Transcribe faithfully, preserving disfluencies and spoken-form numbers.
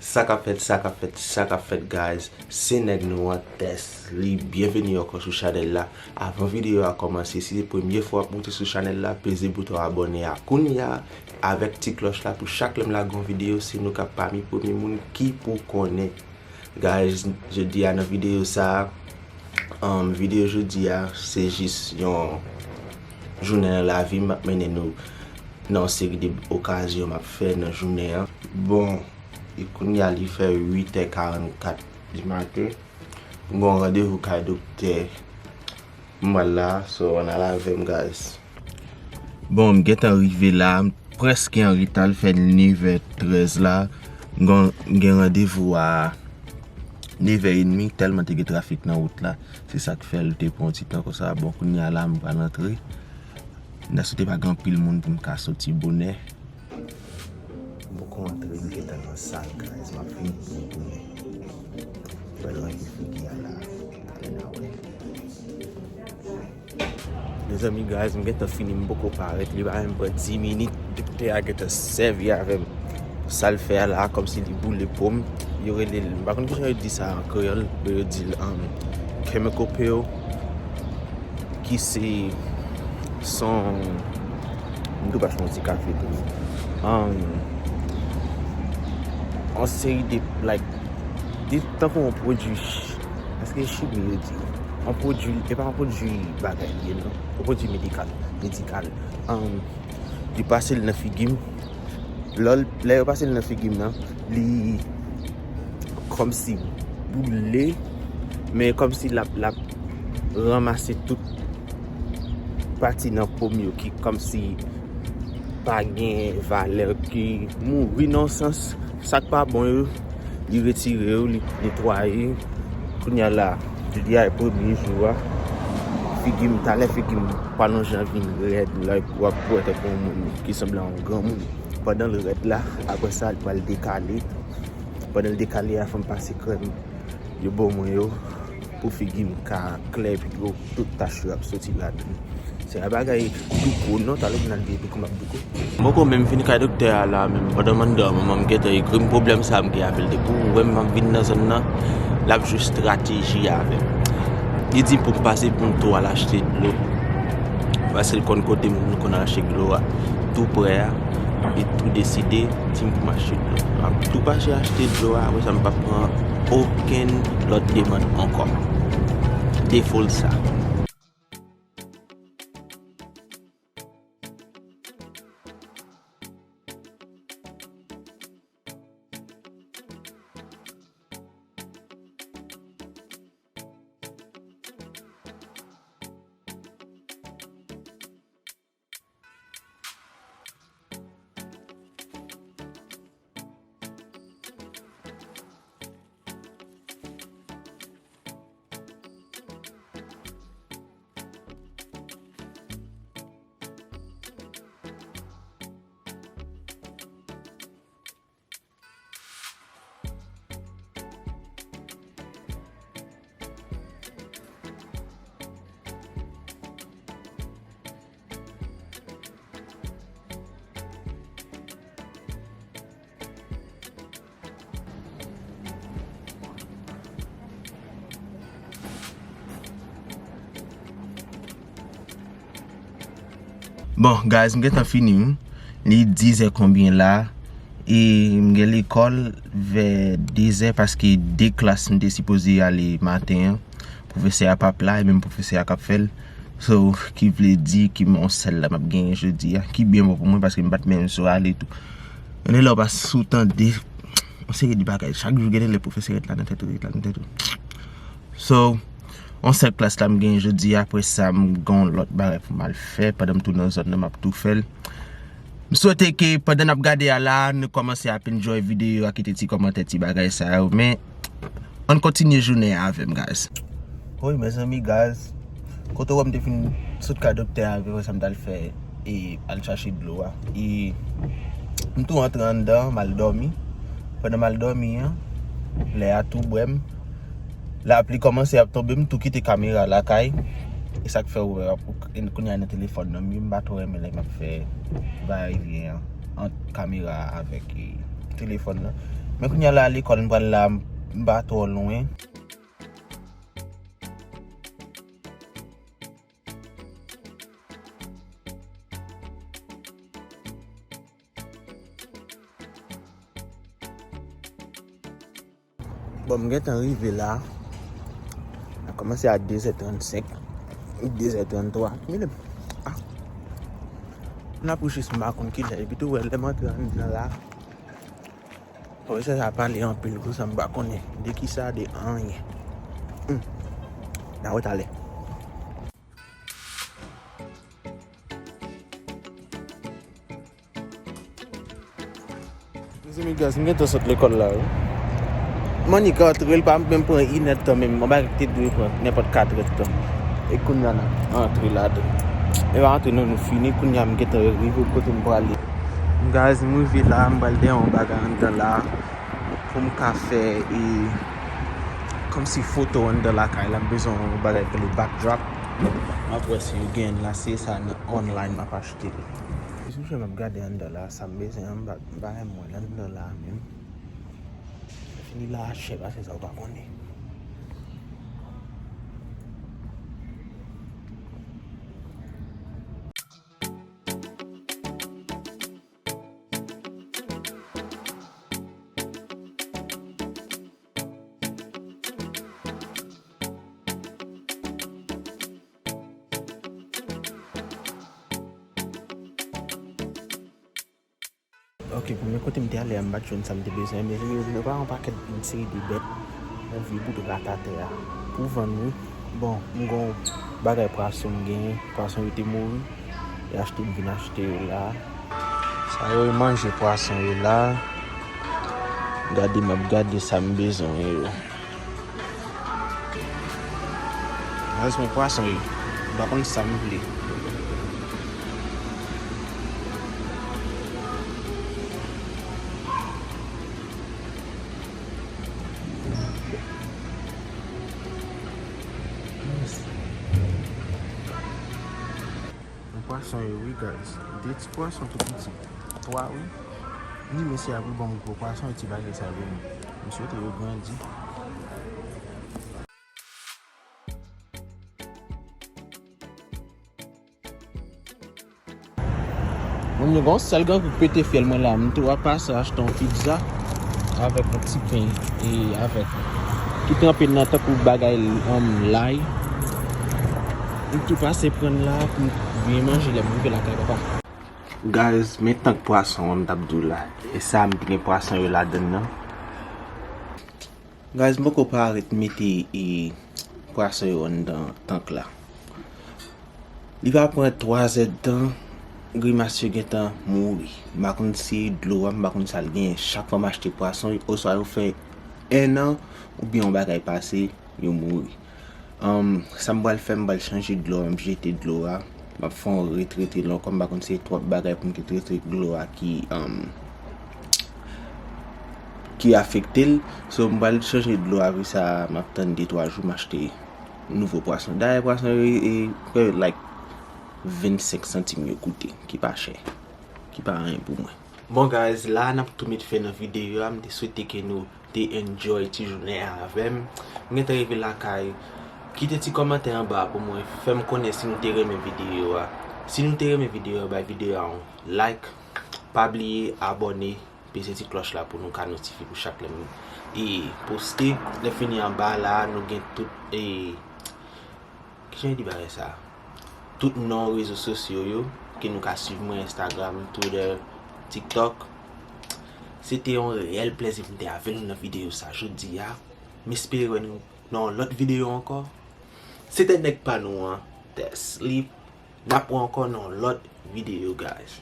Sa k ap fèt, sa k ap fèt, sa k ap fèt, guys? Se nèg nou an, Tès Li. Byenveni ankò sou chanèl la. Avan videyo a kòmanse, si se premye fwa w ap moute sou chanèl la, peze bouton abòne a kounye a avèk ti klòch la pou chak lè m lage yon videyo, se nou k ap pami premye moun ki pou konnen. Guys, jodi a nan videyo sa a, um, videyo jodi a, se jis yon jounen nan lavi m ap mennen nou nan yon seri de okazyon m ap fè nan jounen an. Bon, e kounye a li fè uit è karannkat di maten. M gen yon randevou kay doktè. M pral la, so ann al avè m, guys. Bon, m gentan rive la, m prèske an reta, l fè nevè trèz la. M gen, m gen randevou a nevè edmi, tèlman te gen trafik nan wout la. Se sa k fè l te pran yon ti tan konsa. Bon, kounye a la, m pral antre. M ta swete pa gen anpil moun pou m ka soti bonè. M poko antre, m gentan nan sal, guys. M ap vin pou m tounen. Fè l range figi a la. Ann al wè. Mezanmi, guys, m gentan fini, m poko parèt. Li pa menm pran dis minit. Doktè a gentan sèvi avè m. Sa l fè a la, kòmsi li boule po m. Yo rele l, m pa konn kijan yo di sa an kreyòl, men yo di l, um, chemical peel. Ki se, se yon, m tou pa chwazi kafe tou. Um, yon seri de, like, de, tankou yon pwodui ch-, èske chimi yo di? Yon pwodui, e pa yon pwodui bagay li ye, non. Yon pwodui medikal, medikal. Um, yo pase l nan figi m. Lè, lè yo pase l nan figi m nan, li kòmsi boule, men kòmsi l ap, l ap ranmase tout pati nan po m yo ki kòmsi pa gen valè, ki mouri nan yon sans. Sa k pa bon yo, li retire yo, li netwaye. Kounye a la, jodi a e premye jou a. Figi m, talè figi m pral yon jan vin rèd, like, w ap wè tankou yon moun ki sanble a yon granmoun. Pandan l rèd la, apre sa, li pral dekale. Pandan l dekale a, fò m pase krèm yo ban mwen yo pou figi m ka klè, epi pou tout tach yo ap soti ladan l. Se pa bagay douko non, talè m nan vye douko, m ap douko. M poko menm fin kay doktè a la menm, pandan m anndan, manman m gentan ekri m pwoblèm sa m gen avè l. Depi w wè m ap vin nan zòn nan, l ap jwe estrateji avè m. Li di pou m pase pou m tou al achte dlo. Paske l konn kote m konn al achte dlo a, tou prè a, li tou deside di m pou m achte dlo. M ap tou pase achte dlo a, apre sa m p ap pran okenn lòt demann ankò. Defo l sa. Bon, guys, m gentan fini, wi. Li dizè konbyen la? E m gen lekòl vè dezè, paske de klas m te sipoze ale maten an. Pwofesè a p ap la, e menm pwofesè a k ap fè l. So, ki vle di ki m yon sèl la m ap genyen jodi a, ki byen bon pou mwen, paske m pa t menm sou ale tou. Gen de lè w pa sou tande yon seri de bagay. Chak jou gen de lè pwofesè rete la nan tèt ou, rete la nan tèt ou. So, yon sèl klas la m genyen jodi a, apre sa m gen yon lòt bagay pou m al fè, pandan m tou nan zòn nan m ap tou fè l. M swete ke pandan n ap gade a la, nou kòmanse ap enjoy videyo a, kite ti kòmantè, ti bagay sa yo, men ann kontinye jounen an avè m, guys. Wi, mezanmi, guys, kote w wè m te fin sot kay doktè a, apre sa m t al fè, e al chache dlo a. E m tou antre anndan, m al dòmi. Pandan m al dòmi an, lè a tou bwè m, lapli kòmanse ap tonbe, m tou kite kamera lakay. E sa k fè w wè, kounye a nan telefòn nan, m pa twò renmen lè m ap fè va e vyen an ant kamera a avèk, e, telefòn nan. Men kounye a la lekòl m pral la, m pa twò lwen. Bon, m gentan rive la. N a kòmanse a de zè trannsenk, de zè tranntwa. Gade, ah. N ap jis m pa konn kilè, epi tou wè lè m antre anndan la. Pwofesè sa pale anpil konsa, m pa konnen de kisa, de anyen. Hmm. N a wè talè. Mezanmi, guys, m gentan sot lekòl la, wi. M annik antre, l pa menm pran inèdtan menm. Yon bagay ki te dwe pran nenpòt katrè tan. E kounye a n ap antre ladan. E pa antre non, nou fini. Kounye a m gentan rive kote m prale. Guys, m rive la, m pral dèyè yon bagay anndan la. Pou m ka fè, e, kòmsi foto anndan lakay la, m bezwen yon bagay ki rele backdrop. M ap wè si yo genyen l la, se sa nan online m ap achte l. Mesye, m ap gade anndan la, sa m bezwen an, m pa, m pa renmen wè l anndan la menm. Li la chè pase sa ou pa konnen. Ok, premye kote m te ale a, m pa t jwenn sa m te bezwen, men yo pa yon pakèt, yon seri de bèt, yon vye bout rat atè a. Pou vann, wi. Bon, m gon bagay pwason m genyen, pwason yo te mouri. E achte m vin achte yo la. Sa yo e manje pwason yo la. Gade, m ap gade sa m bezwen yo. Rès mwen pwason yo. M pa konn sa m vle. Mwen pwason yo, wi, guys. De ti pwason tou piti. Twa, wi. Ni mesye a pou ban m gwo pwason, e ti bagay sa yo vini. M swete yo grandi. Moun yo gon sèl grangou k pete fyèl mwen la, m tou ap pase achte yon pizza avèk yon ti pen e avèk ki tranpe nan tankou bagay, um, lay. M tou pase pran la pou m byen manje lè m rive lakay papa. Guys, men tank pwason an m t ap di w la. E sa m te gen pwason yo ladann nan. Guys, m poko parèt mete, e, pwason yo anndan tank la. Li pa pran twa zè d tan, grimas yo gentan mouri. M pa konn si dlo a, m pa konn sa l genyen. Chak fwa m achte pwason, oswa yo fè en an, oubyen yon bagay pase, yo mouri. Um, sa m pral fè, m pral chanje dlo a, m ap jete dlo a. M ap fè yon retrete l ankò, m pa konn se twòp bagay pou m te trete dlo a ki, um, ki afekte l. So, m pral chanje dlo a, apre sa, m ap tann de twa jou, m achte nouvo pwason. Dayè, pwason yo, e, e, like, vennsenk santim yo koute, ki pa chè, ki pa anyen pou mwen. Bon, guys, la n ap tou met fen nan videyo a. M te swete ke nou te enjoy ti jounen an avè m. M gentan rive lakay. Kite ti kòmantè anba pou mwen, fè m konnen si nou te renmen videyo a. Si nou te renmen videyo a, bay videyo a yon like. Pa bliye abòne, peze ti klòch la pou nou ka notifye pou chak lè m, e, poste. Lè fini anba la, nou gen tout, e, kijan yo di bagay sa? Tout non rezo sosyo yo, ke nou ka swiv mwen, Instagram, Twitter, TikTok. Se te yon reyèl plèzi pou m te avè nou nan videyo sa jodi a. M espere wè nou nan yon lòt videyo ankò. Se te nèg pa nou an, Tè Slip. N ap wè ankò nan yon lòt videyo, guys.